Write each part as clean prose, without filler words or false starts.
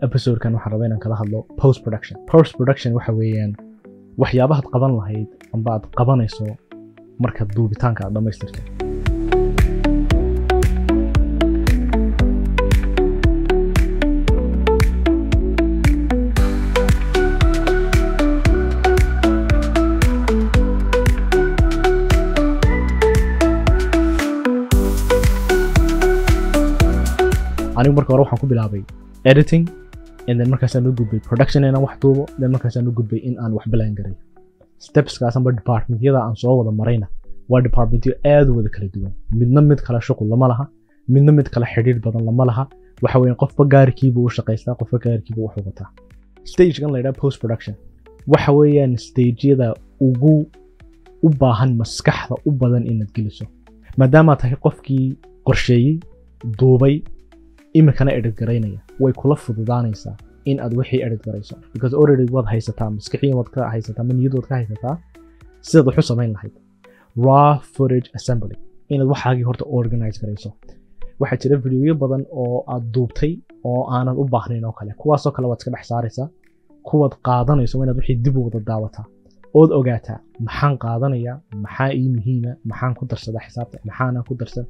Episodekan waxaan rabaa inaan kala hadlo post production. Post production waxa weeyaan waxyaabahaad qaban lahayd amba aad qabanayso marka duubitaanka aad dhammaystirto. Anigu marka hore waxaan ku bilaabay editing, and then markaasaan u gudbay production inaan wax duubo, then markaasaan u gudbay in aan wax plan gareeyo. Stepskaas amba departmentyada aan soo wada marayna waa departmentyo aad u wada kala duwan, midna mid kale shuqul lama laha, midna mid kale xidhiir badan lama laha. Waxa weeyaan qofba gaarkiibuu u shaqaystaa, qofba gaarkiibuu wax u wataa. Stagekan la yidhaha post production waxa weeyaan stageyada ugu u baahan maskaxda u badan inaad geliso, maadaama tahay qofkii qorsheeyey, duubay, iminkana edit garaynaya. Way kula fududaanaysaa in aad wixii edit garayso because already waad haysataa maskaxiyan, waad ka haysataa ma niyad waad ka haysataa sidaad wax u samayn lahayd. Raw footage assembly, inaad waxaagii horta organize garayso. Waxaa jira videoyo badan oo aad duubtay oo aanad u baahnayn oo kale, kuwaasoo kale waad iska dhex saaraysaa. Kuwaad qaadanayso waa inaad wixii dib u wada daawataa ood ogaataa maxaan qaadanayaa, maxaa ii muhiima, maxaan ku darsadaa xisaabta, maxaanaan ku darsan,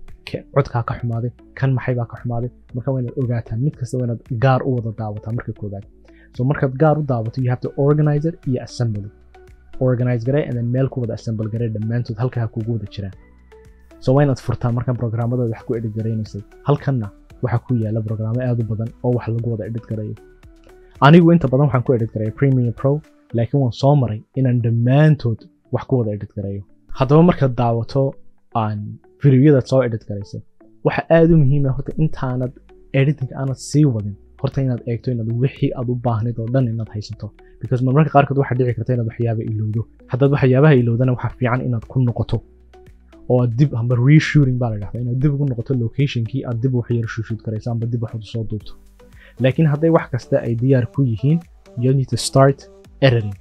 codkaa ka xumaaday, kan maxay baa ka xumaaday. Marka waa inaad ogaataa mid kasta, waa inaad gaar u wada daawataa marka koowaad. So markaad gaar u daawato, you have to organize it iyo assembly. Organize garee and then meel ku wada assemble garee dhammaantood halkaa kugu wada jiraan. So waa inaad furtaa markan programmada wax ku edit garaynaysay. Halkanna waxaa ku yaala programmo aad u badan oo wax lagu wada edit garayo. Anigu inta badan waxaan ku edit garaya Premiere Pro, laakiin waan soo maray inaan dhammaantood wax ku wada edit garayo. Haddaba markaad daawato aan videoyadaad soo edit garaysay, waxa aad u muhiim ah horta intaanad editing aanad sii wadin, horta inaad eegto inaad wixii aad u baahnayd oo dhan inaad haysato, because marmarka qaarkood waxaa dhici karta inaad waxyaaba ilowdo. Haddaad waxyaabaha ilowdana waxaa fiican inaad ku noqoto oo aad dib amba reshooting baa la dhahdaa, inaad dib ugu noqoto locationkii, aad dib wax yar shoot garayso amba dib wax soo duubto. Laakiin hadday wax kasta ay diyaar ku yihiin, you need to start editing.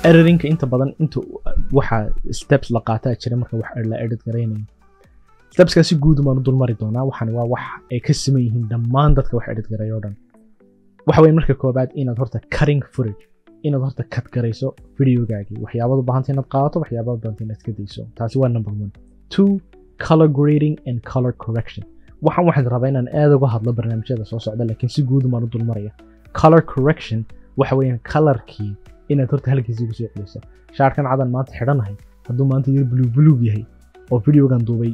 Editingka inta badan inta waxa steps la qaataa jira marka wax la edit garaynayo. Stepskaasi guud baan u dulmari doonaa. Waxaan waa wax ay ka siman yihiin dhammaan dadka wax edit gareeyo oo dhan. Waxa weeye marka koobaad inaad horta cutting footage, inaad horta cut garayso videogaagii, waxyaabaad u baahantay inaad qaadato, waxyaabaad u baahantay inaad iska dayso. Taasi waa number one. Two, color grading and color correction. Waxaan rabaa inaan aad uga hadlo barnaamijyada soo socda, laakiin si guud baan u dulmaraya. Color correction waxa weeyaan colorkii inaad horta halkiisii kusoo celiso. Shaarkan cadan maanta xidhanahay hadduu maanta yar buluug buluug yahay oo videogan duubay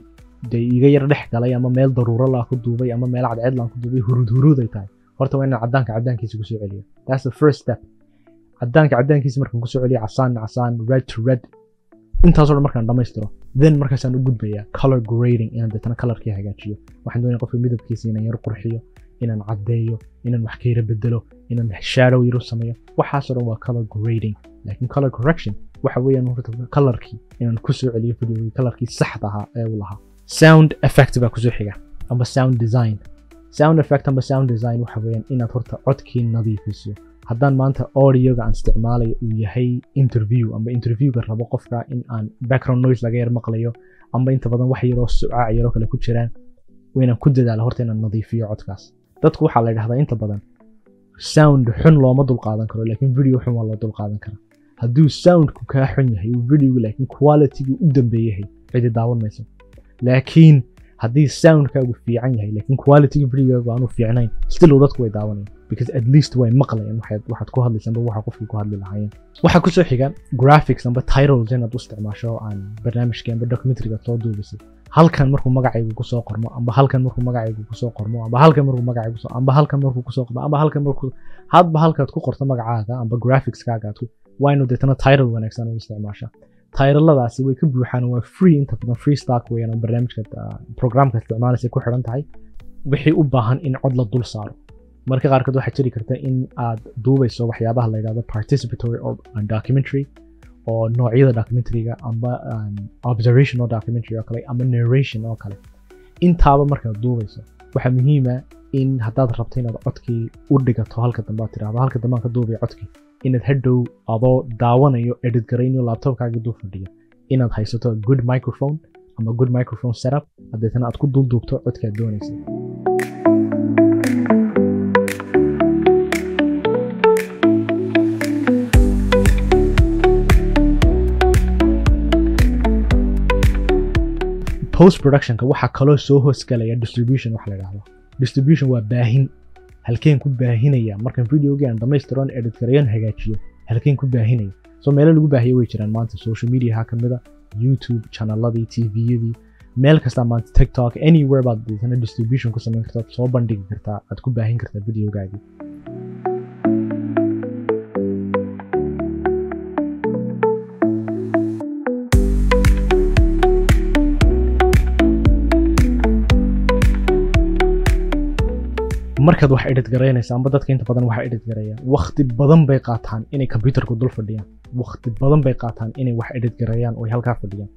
dee iga yar dhex galay, ama meel daruuro laa ku duubay, ama meel cadceed laan ku duubay, huruud huruud ay tahay, horta waa inaan cadaanka cadaankiisa kusoo celiyo. That's the first step. Cadaanka cadaankiisa markaan kusoo celiyo, casaan casaan, red to red, intaasoo dhan markaan dhammaystiro, then markaasaan u gudbayaa color grading, inaan deetana colorkii hagaajiyo. Waxaan doonaya qofka midabkiisa inaan yar qurxiyo, inaan caddeeyo, inaan wax ka yara bedelo, inaan shadow yar u sameeyo. Waxaasoo dhan waa color grading. Laakiin color correction waxa weeyaan horta colorkii inaan kusoo celiyo videogii colorkii saxda ahaa ee uu lahaa. Sound effect baa kusoo xiga amba sound design. Sound effect amba sound design waxa weeyaan inaad horta codkii nadiifiso. Haddaan maanta audioga aan isticmaalayo uu yahay interview, amba interviewga rabo qofka in aan background noise laga yar maqlayo, amba inta badan wax yaroo sucaac yaroo kale ku jiraan, waa inaan ku dadaalo horta inaan nadiifiyo codkaas. Dadku waxaa la yidhahdaa inta badan sound xun looma dulqaadan karo, laakiin video xun waa loo dulqaadan karaa. Hadduu soundku kaa xun yahay uu videogu laakiin qualitygu u dambeeyahay, cidi daawan mayso. Laakiin haddii soundkaagu fiican yahay laakiin qualityga videogaagu aanu fiicnayn, still dadku way daawanayaan, because at least way maqlayaan waxaad ku hadlaysa amba waxa qofkii ku hadli lahaayeen. Waxaa kusoo xiga graphics amba titles inaad u isticmaasho aan barnaamijkii amba documentaryga soo duubisay. Halkan markuu magacaygu kusoo qormo, amba halkan markuu magacaygu kusoo qormo, amba halkan markuu magacaygu kusoo, amba halkan markuu kusoo qormo, amba halkan markuu, hadba halkaad ku qorto magacaaga amba graphicskaaga aad ku, waa inuu deetana title wanaagsan u isticmaashaa. Titladaasi way ka buuxaan, waa free, inta badan free stock weeyaan oo barnaamijka programka isticmaalaysa ku xidhan tahay. Wixii u baahan in cod la dul saaro, marka qaarkood waxaa jiri karta in aad duubayso waxyaabaha la yidhahdo participatory or documentary, oo noocyada documentaryga amba observational documentary oo kale ama narration oo kale. Intaaba markaad duubayso waxaa muhiima in haddaad rabto inaad codkii u dhigato halka dambe, aad tidhaahdo halka dambe aan ka duubaya codkii, Inaad hadhow adoo daawanayo, edit garaynayo, laptopkaaga dul fadhiya, inaad haysato good microphone ama good microphone setup, hadeetana aad ku dulduubto codkaad doonaysa. Post productionka waxaa kaloo soo hoosgalaya distribution. Waxa la idhahdo distribution waa baahin. Halkeen ku baahinaya markan videogii aan dhamaystiroon, edit gareeyon, hagaajiyo, halkeen ku baahinaya? So meelo lagu baahiyo way jiraan maanta. Social media ha kamida, YouTube channeladii, TVyadii, meel kasta maanta, TikTok, anywhere baad deetana distribution ku samayn kartaa, soo bandhigi kartaa, aad ku baahin kartaa videogaagii. Markaad wax edit garaynaysa amba dadka inta badan waxa edit gareeya, waqti badan bay qaataan inay computerku dul fadhiyaan, waqti badan bay qaataan inay wax edit gareeyaan oo ay halkaa fadhiyaan.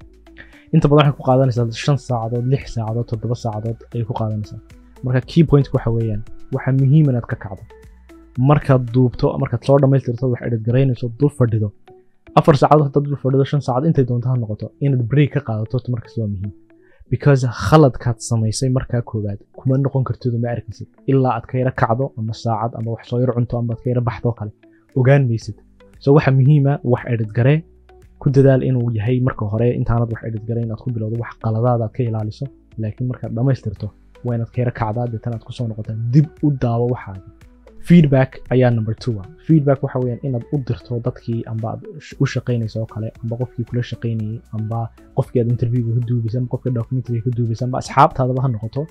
Inta badan waxay ku qaadanaysaa 5 saacadood, 6 saacadood, 7 saacadood ayay ku qaadanaysaa. Marka key point waxa weeyaan, waxaa muhiim inaad ka kacdo markaad duubto, markaad soo dhammaystirto, wax edit garaynayso, dul fadhido 4 saacadood, haddaad dul fadhido 5 saacadood, intay doonto ha noqoto, inaad break ka qaadato markasta waa muhiim, because khaladkaad samaysay markaa koowaad kuma noqon kartid oo ma arkaysid ilaa aad ka yara kacdo ama saacad ama wax soo yar cunto ama aad ka yara baxdo kale, ogaan maysid. So waxa muhiima, wax edit garee, ku dadaal inuu yahay marka hore intaanad wax edit gareyn aad ku bilowdo wax qaladaad aad ka ilaaliso, laakiin markaad dhammaystirto waa inaad ka yara kacdaa, deetana aad kusoo noqotaa, dib u daawo waxaaga. Feedback ayaa number two ah. Feedback waxa weeyaan inaad u dirto dadkii amba aad u shaqaynayso oo kale, amba qofkii kula shaqaynayay, amba qofkii aad interviewga ka duubaysa, amba qofkii documentary ka duubaysa, amba asxaabtaadaba ha noqoto,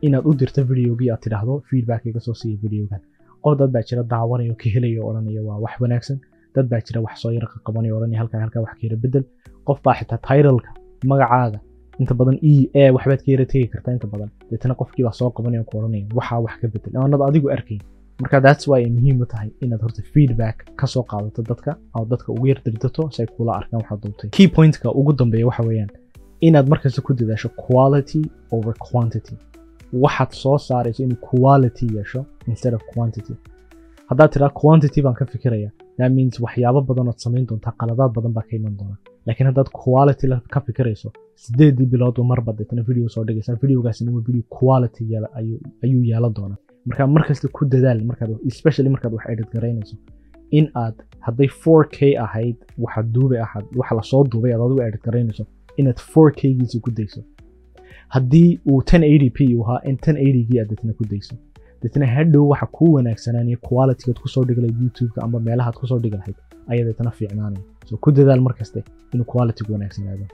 inaad u dirto videogii, aad tidhaahdo feedback iga soo siiya videogan. Qof dad baa jira daawanayo, ka helayo, odhanaya waa wax wanaagsan. Dad baa jira wax soo yara qabanaya, odhanaya halkaa halkaa wax ka yara bedel. Qof baa xitaa titleka, magacaaga inta badan e a waxbaad ka yara tegi kartaa inta badan, deetana qofkii baa soo qabanaya, ku odhanaya waxaa wax ka bedel aanad adigu arkayn. Marka that's why ay muhiim u tahay inaad horta feedback ka soo qaadato dadka oo dadka ugu yar dirdato si ay kula arkaan waxaad duubtay. Key pointka ugu dambeeya waxa weeyaan inaad markasta ku dadaasho quality over quantity. Waxaad soo saarayso inuu quality yeesho instead of quantity. Haddaad tiraa quantity baan ka fikiraya, that means waxyaabo badan ood samayn doontaa, qaladaad badan baa ka iman doona. Laakiin haddaad quality ka fikirayso, 8dii biloodba marba deetana video soo dhigaysaa, videogaasina waa video quality yeela ayuu yeelan doonaa. Marka markasta ku dadaal markaad, especially markaad wax edit garaynayso, in aad hadday 4K ahayd waxa duubay ahayd, waxa lasoo duubay aad adigu edit garaynayso, inaad 4K giisa ku dayso. Haddii uu 1080p uu ahaa, in 1080gii aad deetana ku dayso. Deetana hadhow waxa kuu wanaagsanaanaya qualitygaad kusoo dhigi lahayd YouTube-ka amba meelahaad kusoo dhigi lahayd ayaa deetana fiicnaanaya. So ku dadaal markaste inuu qualitygu wanaagsanaado.